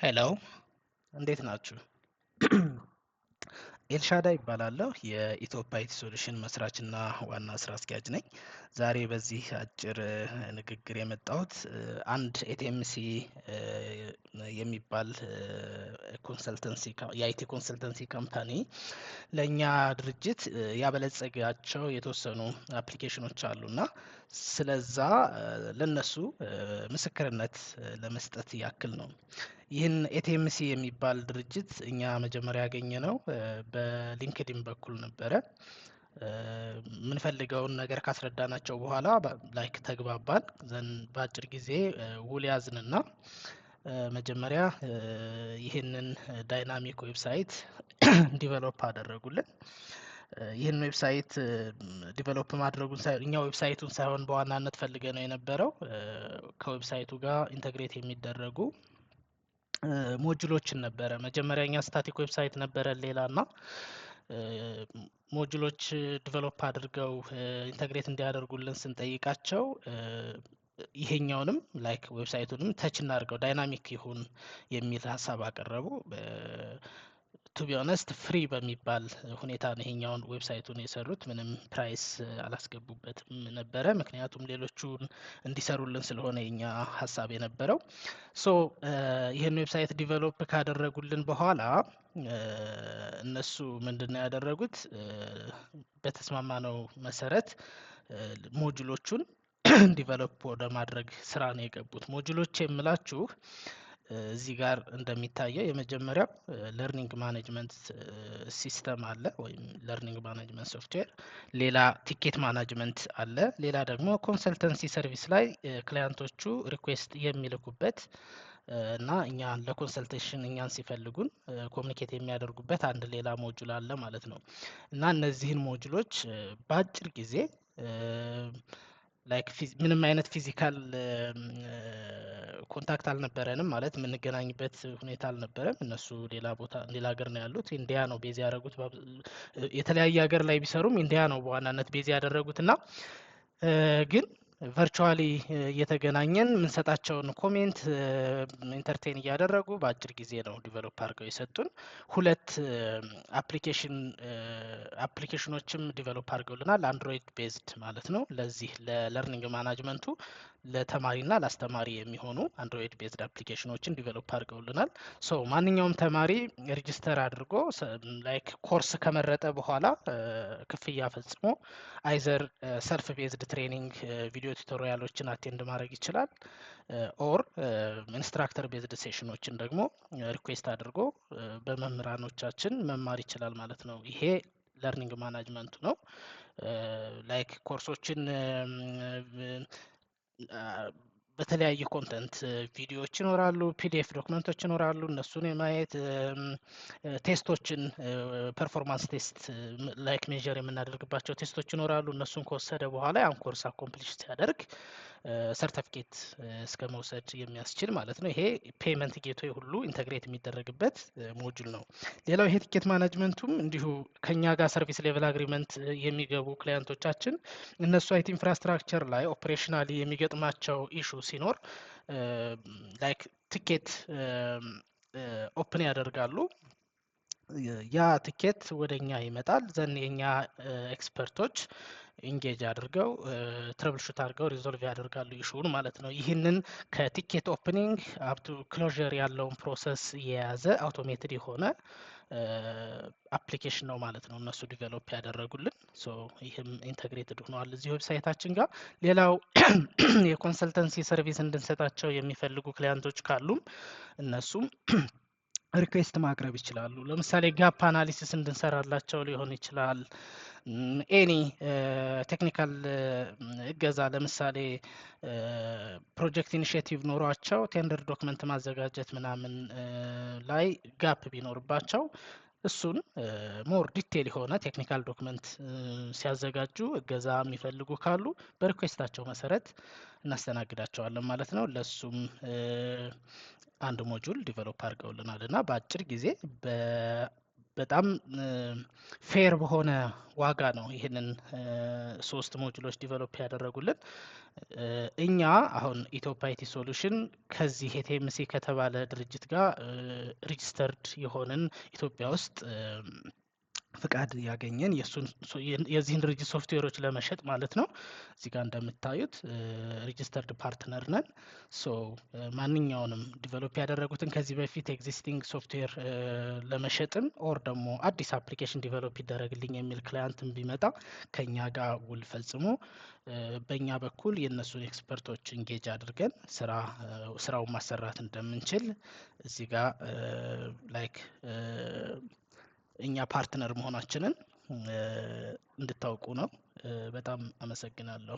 Hello፣ እንዴት ናችሁ? ኤልሻዳይ እባላለሁ። የኢትዮጵያ IT Solution መስራችና ዋና ስራ አስኪያጅ ነኝ። ዛሬ በዚህ አጭር ንግግር የመጣሁት አንድ ኤቲኤምሲ የሚባል consultancy፣ የ IT consultancy company ለእኛ ድርጅት ያበለጸጋቸው የተወሰኑ application ኖች አሉና ስለዛ ለነሱ ምስክርነት ለመስጠት ያክል ነው። ይህን ኤቲኤምሲ የሚባል ድርጅት እኛ መጀመሪያ ያገኘነው በ LinkedIn በኩል ነበረ። የምንፈልገውን ነገር ካስረዳናቸው በኋላ like ተግባባን። Then በአጭር ጊዜ ውል ያዝንና መጀመሪያ ይህንን dynamic website develop አደረጉልን። ይህን website develop ማድረጉን እኛ website ኡን ሳይሆን በዋናነት ፈልገነው የነበረው ከ website ኡ ጋር integrate የሚደረጉ module ኦችን ነበረ። መጀመሪያ እኛ static website ነበረ ሌላ እና module ኦች develop አድርገው integrate እንዲያደርጉልን ስንጠይቃቸው ይሄኛውንም like website ኡንም touch እናድርገው፣ dynamic ይሁን የሚል ሀሳብ አቀረቡ። To be honest free በሚባል ሁኔታ ነው ይሄኛውን website ኡን የሰሩት። ምንም price አላስገቡበትም ነበረ፣ ምክንያቱም ሌሎቹን እንዲሰሩልን ስለሆነ የኛ ሀሳብ የነበረው። So ይህን website develop ካደረጉልን በኋላ እነሱ ምንድን ነው ያደረጉት? በተስማማነው መሰረት module ኦቹን develop ወደ ማድረግ ስራ ነው የገቡት። Module ኦች የምላችሁ እዚህ ጋር እንደሚታየው የመጀመሪያው learning management system አለ ወይም learning management software፣ ሌላ ticket management አለ፣ ሌላ ደግሞ consultancy service ላይ client ኦቹ request የሚልኩበት እና እኛን ለ consultation እኛን ሲፈልጉን communicate የሚያደርጉበት አንድ ሌላ module አለ ማለት ነው። እና እነዚህን module ኦች በአጭር ጊዜ like ምንም አይነት physical contact አልነበረንም፣ ማለት የምንገናኝበት ሁኔታ አልነበረም። እነሱ ሌላ ቦታ፣ ሌላ ሀገር ነው ያሉት። ኢንዲያ ነው base ያደረጉት። የተለያየ ሀገር ላይ ቢሰሩም ኢንዲያ ነው በዋናነት base ያደረጉት። እና ግን virtually እየተገናኘን የምንሰጣቸውን comment entertain እያደረጉ በአጭር ጊዜ ነው develop አድርገው የሰጡን። ሁለት application ኖችም develop አድርገውልናል። Android based ማለት ነው። ለዚህ ለ learning management ኡ ለተማሪና ለአስተማሪ የሚሆኑ Android based application ኖችን develop አድርገውልናል። So ማንኛውም ተማሪ register አድርጎ like course ከመረጠ በኋላ ክፍያ ፈጽሞ either self based training video tutorial ኦችን attend ማድረግ ይችላል or instructor based session ኖችን ደግሞ request አድርጎ በመምህራኖቻችን መማር ይችላል ማለት ነው። ይሄ learning management ኡ ነው። Like course ኦችን በተለያየ content ቪዲዮዎች ይኖራሉ፣ PDF document ኦች ይኖራሉ። እነሱን የማየት፣ test ኦችን፣ performance test like measure የምናደርግባቸው test ኦች ይኖራሉ። እነሱን ከወሰደ በኋላ ያን course accomplish ሲያደርግ ሰርተፊኬት እስከ መውሰድ የሚያስችል ማለት ነው። ይሄ payment gateway ሁሉ integrate የሚደረግበት module ነው። ሌላው ይሄ ticket management ኡም እንዲሁ ከኛ ጋር service level agreement የሚገቡ client ኦቻችን እነሱ IT infrastructure ላይ operationally የሚገጥማቸው issue ሲኖር like ticket open ያደርጋሉ። ያ ትኬት ወደ እኛ ይመጣል። Then የኛ expert ኦች engage አድርገው troubleshoot አድርገው resolve ያደርጋሉ issue ውን ማለት ነው። ይህንን ከ ticket opening up to closure ያለውን process የያዘ automated የሆነ application ነው ማለት ነው እነሱ develop ያደረጉልን። So ይህም integrated ሆኗል እዚህ website ኣችን ጋር። ሌላው የ consultancy service እንድንሰጣቸው የሚፈልጉ client ኦች ካሉም እነሱም request ማቅረብ ይችላሉ። ለምሳሌ gap analysis እንድንሰራላቸው ሊሆን ይችላል። Any technical እገዛ፣ ለምሳሌ project initiative ኖሯቸው tender document ማዘጋጀት ምናምን ላይ gap ቢኖርባቸው እሱን more detail የሆነ technical document ሲያዘጋጁ እገዛ የሚፈልጉ ካሉ በ request ኣቸው መሰረት እናስተናግዳቸዋለን ማለት ነው። ለሱም አንድ module develop አድርገውልናል እና በአጭር ጊዜ በጣም fair በሆነ ዋጋ ነው ይህንን 3 module ኦች develop ያደረጉልን። እኛ አሁን ኢትዮፕ IT Solution ከዚህ ATMC ከተባለ ድርጅት ጋር registered የሆንን፣ ኢትዮጵያ ውስጥ ፍቃድ ያገኘን የዚህን ድርጅት ሶፍትዌሮች ለመሸጥ ማለት ነው። እዚህ ጋር እንደምታዩት registered partner ነን። So ማንኛውንም develop ያደረጉትን ከዚህ በፊት existing software ለመሸጥም or ደግሞ አዲስ application develop ይደረግልኝ የሚል client ን ቢመጣ ከኛ ጋር ውል ፈጽሞ በእኛ በኩል የእነሱን expert ኦች engage አድርገን ስራውን ማሰራት እንደምንችል እዚህ ጋር like እኛ partner መሆናችንን እንድታውቁ ነው። በጣም አመሰግናለሁ።